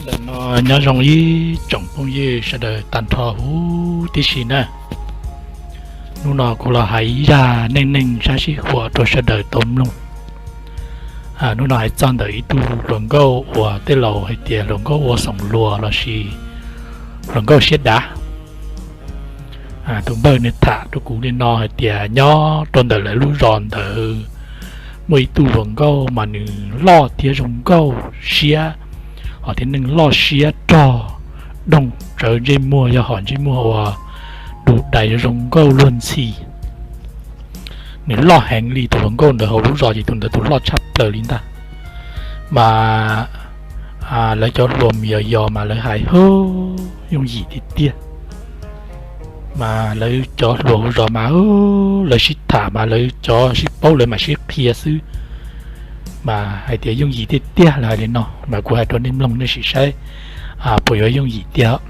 Ntawm no nyob zoo ib tsoom phooj ywg sawv daws tag nrho huv tib si na. Hnub no kuv los hais ib zaj neej neeg sab sib huam rau sawv daws tau mloog. Hnub no hais txog ntawm ib tug hluas nkauj uas tej laus hais tias hluas nkauj ua xoom luas lossis hluas nkauj siab dav. Tus npawg nws tham rau kuv li no hais tias nyob rau ntawm lawv lub zos ntawd muaj ib tug hluas nkauj mas nws loj thiab zoo nkauj siab, ho tib neeg loj siab rog, doog tsawv ntsej muag yog hom ntsej muag uas du dais zoo nkauj luag ntxhi. Nws loj heev li, tus hluas nkauj ntawd hauv lub zos ces tus ntawd tus loj tshaj plaws li ntag. Mas lawv cov hluas mus yos yos mas lawv hais hwb yooj yim tiag tiag. Mas lawv cov hluas hauv zos mas lawv sib tham mas lawv cov sib paub lawv mam sib qhia xwb. Mas hais tias yooj yim tiag tiag lawv hais li no mas kuv hais rau nej mloog nej sim saib puas yuav yooj yim tiag.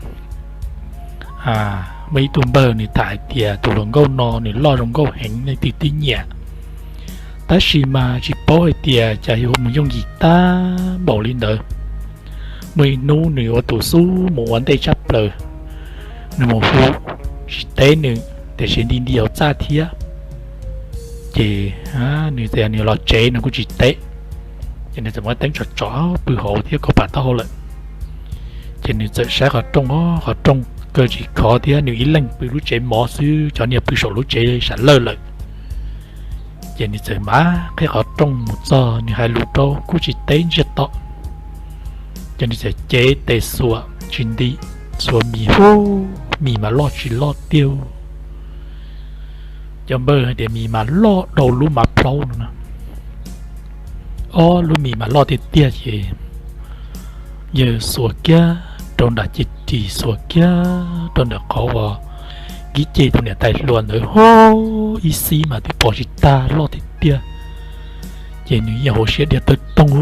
Muaj ib tug npawg nws tham hais tias tus hluas nkauj no nws loj zoo nkauj heev nej twb tib nyiam. Tab sis mas tsis paub hais tias cas yuav mus yooj yim tag npaum li ntawd. Muaj ib hnub nws ua tus xub mus ua ntej tshaj plaws, nws mus hu tsis teb nws, tiam sis nti nti hauv txaj thiab. Ces nws tias nws los tsev nws kuj tsis teb, ces nws txawm muab teeb tsom tsom pw hauv thiab kaus pam taub hau lawm. Ces nws txawm saib qhov rooj, qhov rooj kaw tsis khov thiab nws ib leeg pw lub tsev mov xwb, cov niag pw saum lub tsev sam lawj lawm. Ces nws txawm mam qhib qhov rooj mus txog, nws hais lus rau kuj tsis teb ntsiag to. Ces nws txawm cev tes xuas tsis nti, xuas mis hu, mis mas loj tsis loj tiag. Cov npawg hais tias mis mas loj dhau lub mav plaub no na. Ob lub mis mas loj tiag tiag ces yawg xuas kiag rau nram ceg ris, xuas kiag rau ntawm qhov uas kib ceg tus niam tais hluas ntawd hu ib xib mas twb pom tsis tag, loj tiag tiag. Ces nws yeej hauv siab dhia tawg toog,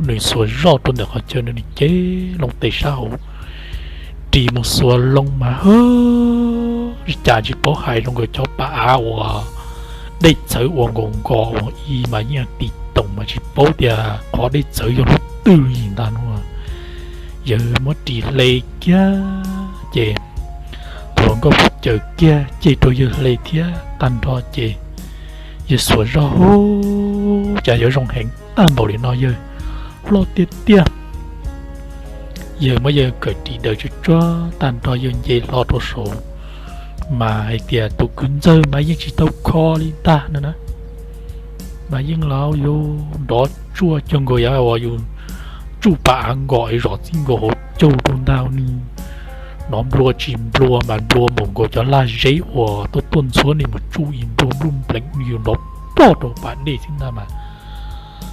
nws xuas zoj rau ntawm qhov chaw nws cev loo tes sab hauv, ris mus xuas loo mas hwb, cas tsis paub hais zoo nkaus cov pam av uas dej txhawv uas nkaus nkos uas ib mas yeej tis toom mas tsis paub tias qhov dej txhawv yog lub twg li ntag no. Yawg muab ris hle kiag ces tus hluas nkauj pub caws kiag ceg rau yawg hle thiab tag nrho ces yawg xuas zoj hu, cas yuav zoo heev tag npaum li no, yawg loj tiag tiag. Yawg muab yawg kawm ris daws tsuag tsuag tag nrho yawg nce hlo rau saud, mas hais tias tus kwv ntxawg mas yeej tsis tau kho li ntag no na. Mas yeej los yuav nrov tsuaj cuag nkaus yam uas yus tsuj pam av nkos zom txij nkaus hauv caug rau ntag. Nws hnov nplua tsis nplua mas nplua npaum nkaus cov lag zeb uas tuaj tuaj ntxhuab nws mus tsuj ib nplua npluj npleev, yus nrov ploj rau pas dej xwb ntag mas.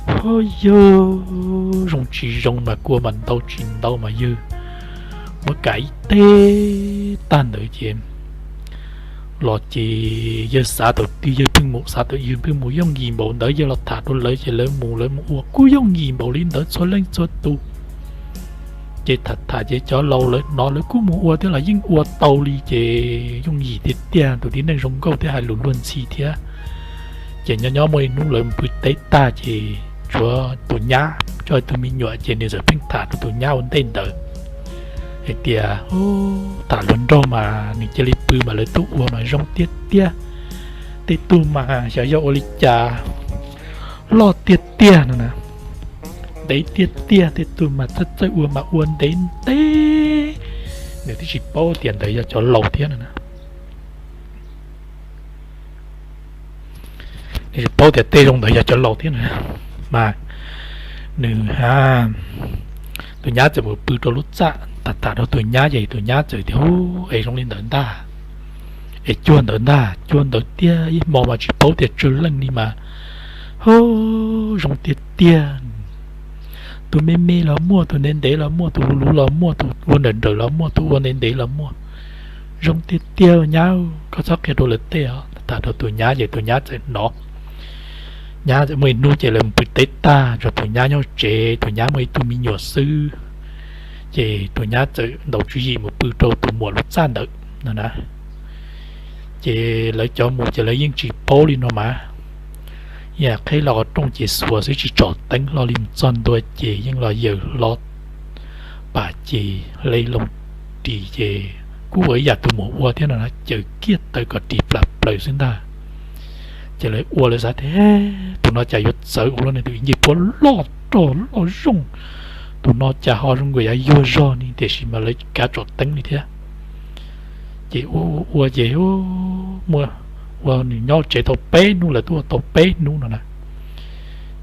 Ho yawg zoo tsis zoo mas kua mas ntau tsis ntau mas yawg muab kam ib teg tag ntawd ces los ces yawg xav thaum twg yawg pheej mus, xav thaum yawg pheej mus yooj yim npaum ntawd, yawg los tham rau lawv ces lawv mus lawv mus ua kuj yooj yim npaum li ntawd txhua leej txhua tus. Ces tham tham ces cov laus lawv hnov lawv kuj mus ua thiab los yeej ua tau li ces yooj yim tiag tiag, tus tib neeg zoo nkauj thiab hais lus luag ntxhi thiab. Ces nyob nyob muaj ib hnub lawv mus pw teb tag ces tshuav tus nyab coj tus me nyuam ces nws txawm pheej tham rau tus nyab ua ntej ntawd hais tias tham hluas nraug mas nws cia li pw mas lawv tuaj ua mas zoo tiag tiag. Tej tug mas xyov yog ua li cas loj tiag tiag no na, ntev tiag tiag, tej tug mas txawj txawj ua mas ua ntev ntev. Nws twb tsis paub tias ntawd yog cov laus thiab no na. Nws tsis paub tias tej zoo ntawd yog cov laus thiab no na. Mas nws, tus nyab txawm mus pw rau lub txaj tham tham rau tus nyab ces tus nyab txawm tias, Hu, es zoo li ntawd ntag, es cuag ntawd ntag, cuag ntawd tiag, ib hmo mas tsis paub tias tsawg leej li mas. Hu, zoo tiag tiag. Tus me me los muaj, tus ntev ntev los muaj, tus luv luv los muaj, tus ua nrawm nrawm los muaj, tus ua ntev ntev los muaj. Zoo tiag tiag nyab, koj txhob qhia rau lawv tej os. Tham rau tus nyab ces tus nyab txawm hnov. Nyab txawm muaj ib hnub ces lawv mus pw teb tag, tsuas tus nyab nyob tsev, tus nyab muaj ib tug me nyuam xwb. Ces tus nyab txawm ntaus tswv yim mus pw rau tus muam lub txaj ntawd no na. Ces lawv cov mus ces lawv yeej tsis paub li no mas. Yeej qheb los qhov rooj ces xuas xwb tsis tsom teeb hlo li, mus txog ntua ces yeej los yawm hlo pas ces hle loo ris ces kuj ua ib yam tus muam ua thiab no na, caws kiag taw kom ris plas plaws xwb ntag. Ces lawv ua lawv xav tias tus no cas yuav txawv ua luaj ne, tus ib ncej puab loj rog loj zoo, tus no cas ho zoo nkaus yuag zog ni, tiam sis mas lawv kav tsom teeb li thiab. Ces ua ua ces muaj, ua nws nyob tsev tau peb hnub, lawv tuaj ua tau peb hnub no na.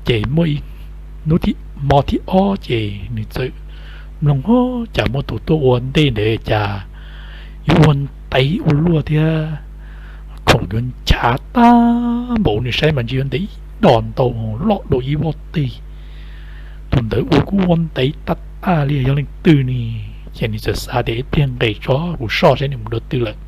Ces muaj hnub thib, hmo thib ob ces nws txawm mloog cas muaj tus tuaj ua ntej ntawd cas yuav ua ntev ua luaj thiab, khoom yuav nchav tag npaum, nws saib mas ntshe yuav ntev ib dos ntau, loj dua ib voj teg. Tus ntawd ua kuj ua ntev tag tag li, yog leej twg ni? Ces nws txawm xav tias ib pliag nqes tso kuv soj saib nws mus dua twg lawm.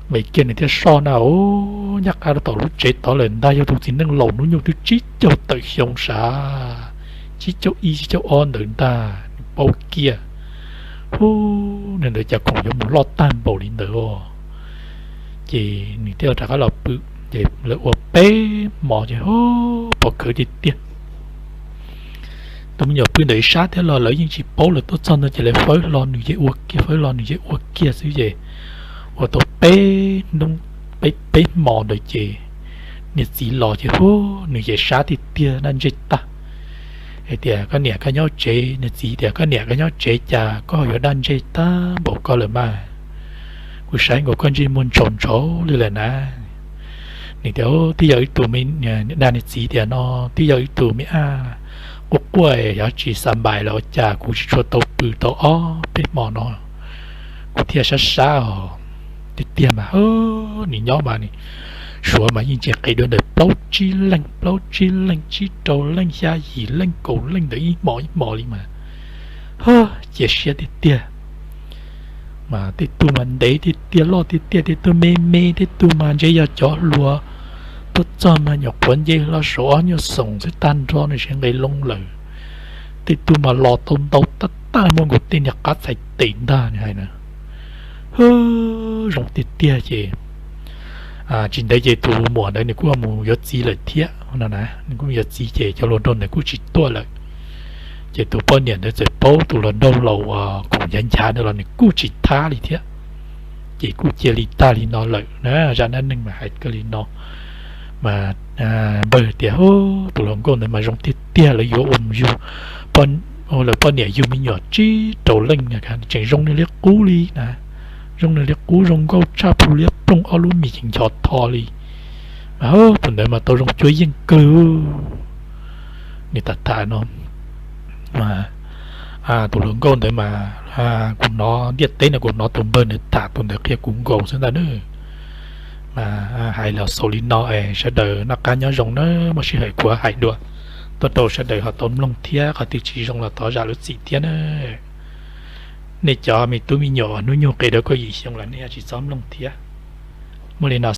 Nqes kiag nws thiaj soj na, ua ncaj qha rau tom lub tsev tod lawm ntag, yog tus txiv neej laus hnub nyoog twb tsib caug tawm xyoo sav, tsib caug ib tsib caug ob ntawd ntag, nws paub kiag. Hu, nws ntawd cas khoom yuav mus loj tag npaum li ntawd os. Ces nws thiaj rov qab los pw. Ces lawv ua peb hmo ces hu, pom khawv tiag tiag. Tus me nyuam pw ntawm ib sab thiab los lawv yeej tsis paub, lawv tuaj txog ntawd ces lawv fawb hlo nws ces ua kiag, fawb hlo nws ces ua kiag xwb ces ua tau peb hnub, peb, peb hmo ntawd ces niag txiv los ces hu, nws ces sab tiag tiag, daj ntseg tag. Hais tias koj niam koj nyob tsev, niag txiv tias koj niam koj nyob tsev cas koj yuav daj ntseg tag npaum koj lawm mas, kuv saib nkaus koj ntsej muag ntsaus ntsaus li lawm na. Nws tias twb yog ib tug, dag niag txiv tias no twb yog ib tug me ab quaj quaj, yog tsis xa npais los ua cas kuv tsis tshua tau pw tau ob peb hmo no, kuv thiaj sab sab os. Tiag tiag mas, nws nyob mas nws, Suav mas yeej tsis qis dua ntawm plaub tsib leej, plaub tsib leej, tsib rau leej, xya yim leej, kaum leej ntawd ib hmo ib hmo li mas, cia siab tiag tiag. Mas tej tug mas ntev tiag tiag, loj tiag tiag, tej tug me me, tej tug mas ntshe yog cov hluas tuaj txog mas nyuam qhuav nce hlo saum ob nyuag xoom xwb tag nrho nws siv nqes loo lawm. Tej tug mas los tau ntau tag tag, muaj nkaus tej niag qab txhais tes ntag nws hais na. Zoo tiag tiag ces tsis ntev ces tus muam ntawd nws kuj mus yuav txiv lawm thiab no na, nws kuj mus yuav txiv ces cov hluas nraug ntawd kuj tsis tuaj lawm. Ces tus poj niam ntawd txawm paub tus hluas nraug laus uas khoom nchav nchav ntawd los nws kuj tsis thab li thiab. Ces kuj cia li tag li no lawm na, zaj dab neeg mas hais kawg li no. Mas npawg tias tus hluas nkauj ntawd mas zoo tiag tiag, lawv yuav ua mus yug, lawv poj niam yug me nyuam tsib rau leej, tseem zoo nws li qub li na, zoo nws li qub, zoo nkauj tshaj plhu liab ploog, ob lub mis ces ncho tho li. Mas tus ntawd mas tau zoo cuab yeej kawg. Nws tham tham no, tus hluas nkauj ntawd mas, kuv hnov ntiaj teb no kuv hnov tus npawg ntawd tham, tus ntawd qhia kuv nkaus xwb ntag na. Mas hais los xaus li no es sawv daws noj qab nyob zoo na, muaj sij hawm kuv hais dua tuaj rau sawv daws ho tau mloog thiab, qhov twg tsis zoo los thov zam lub txim thiab na. Nej cov me tub me nyuam hnub nyoog qis rau kaum yim xyoo lawm nej tsis txhob mloog thiab. Muaj li no